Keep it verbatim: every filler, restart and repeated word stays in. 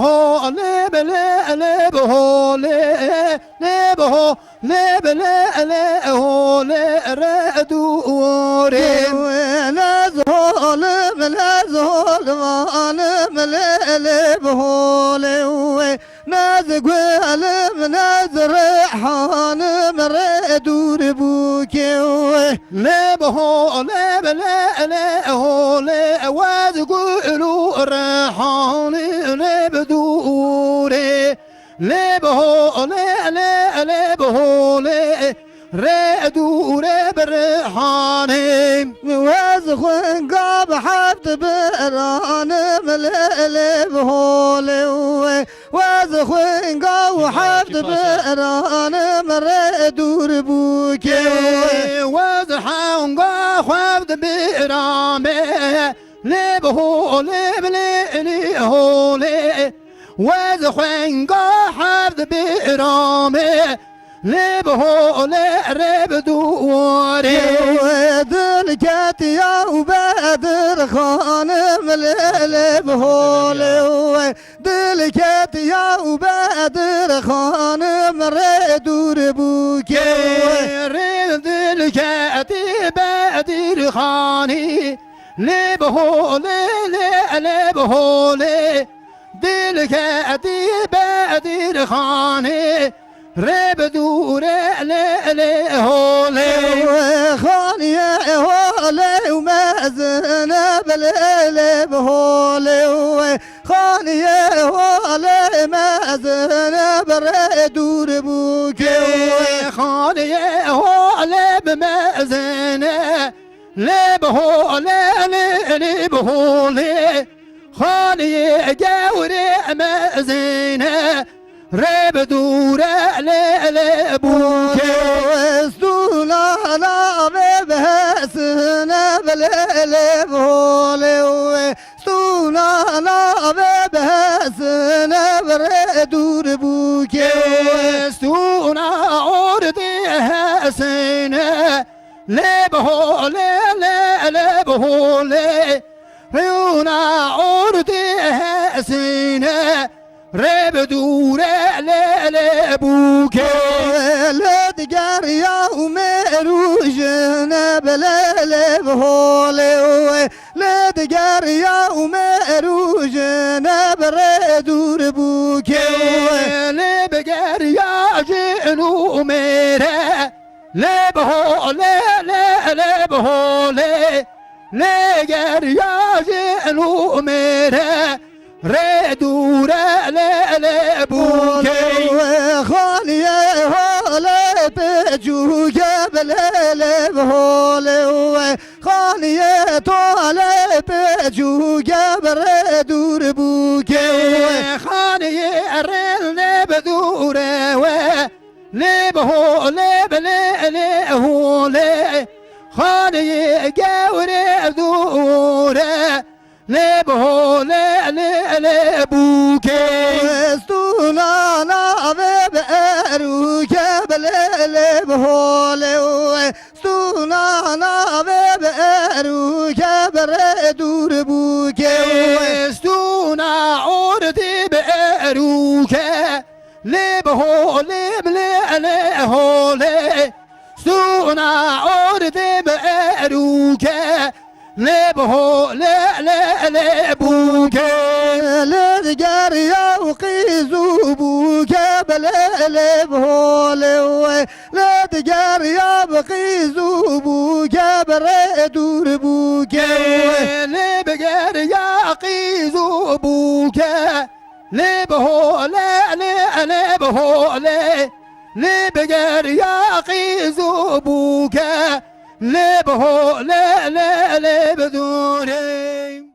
Ho, lê bi lê, lê bi ho, lê, lê bi ho, lê bi lê, lê ho, lê re dûrê. Nez holim, nez holvanim, lê, lê bi ho, lê wê. Nez guelim, nez rehanim, re dûr bûkê wê. Lê bi ho, lê bi lê, lê ho, lê wez gul û rehanî, lê bi dûrê. Lê bi ho, lê, lê, lê bi ho, lê rê dûrê bi rehanê. Wez xwinga bi heft biranim, lê, lê bi ho, lê wê. Wez xwinga û heft biranim, re dûr bûkê. Wez xwinga heft birame, lê bi holê, bi lê, lê holê. Wez xwinga heft birame, lê bi holê, re bi dûrê. Wê dil ketiya û Bedir xanim, lê, lê bi holê wê. Dil ketiya û Bedir xanim, re dûr bûkê wê. Rê dil ketî Bedir xanî, lê bi holê, lê, lê bi holê. Dil ketî Bedir xanî, re bi dûrê, lê, lê holê. Wê xaniyê holê û mezine, bi lê, lê bi holê wê. Xaniyê holê mezine, bi re dûr bûkê wê. Xaniyê holê bi mezine, lê bi holê, lê, lê bi holê. Xaniyê gewrê mezine, re bi dûrê, lê, lê bûkê. Stûna navê bi hesine, bi lê, lê bi holê wê. Stûna navê bi hesine, bi re dûr bûkê. Stûna ordê hesine, lê bi holê, lê, lê bi holê. Rûna ordê hesine, re bi dûrê, lê, lê bûkê. Lê digeriya û mêrûjine, bi lê, lê bi holê wê. Lê digeriya û mêrûjine, bi re dûr bûkê wê. Lê bi geriya jin û mêre, lê bi holê, lê, lê bi holê. Lê geriya jin û mêre, re dûrê, lê, lê bûkê. Wê xaniyê holê pêçûke, bi lê, lê bi holê wê. Xaniyê tolê pêçûke, bi re dûr bûkê wê. Xaniyê rê, lê bi dûrê wê. Lê bi holê, bi lê, lê holê. Xaniyê gewrê dûre, lê bi holê, lê, lê bûkê. Stûna navê bi erûke, bi lê, lê bi holê wê. Stûna navê bi erûke, bi re dûr bûkê wê. Stûna ordê bi erûke, lê bi holê, bi lê, lê holê. Stûna ordê bi erûke, lê bi holê, lê, lê bûkê. Lê digeriya û qîz û bûke, bi lê, lê bi holê wê. Lê digeriya bi qîz û bûke, bi re dûr bûkê wê. Lê bi geriya qîz û bûke, lê bi holê, lê, lê bi holê. Lê bi geriya qîz û bûke, lê bi holê, lê, lê bi dûrê.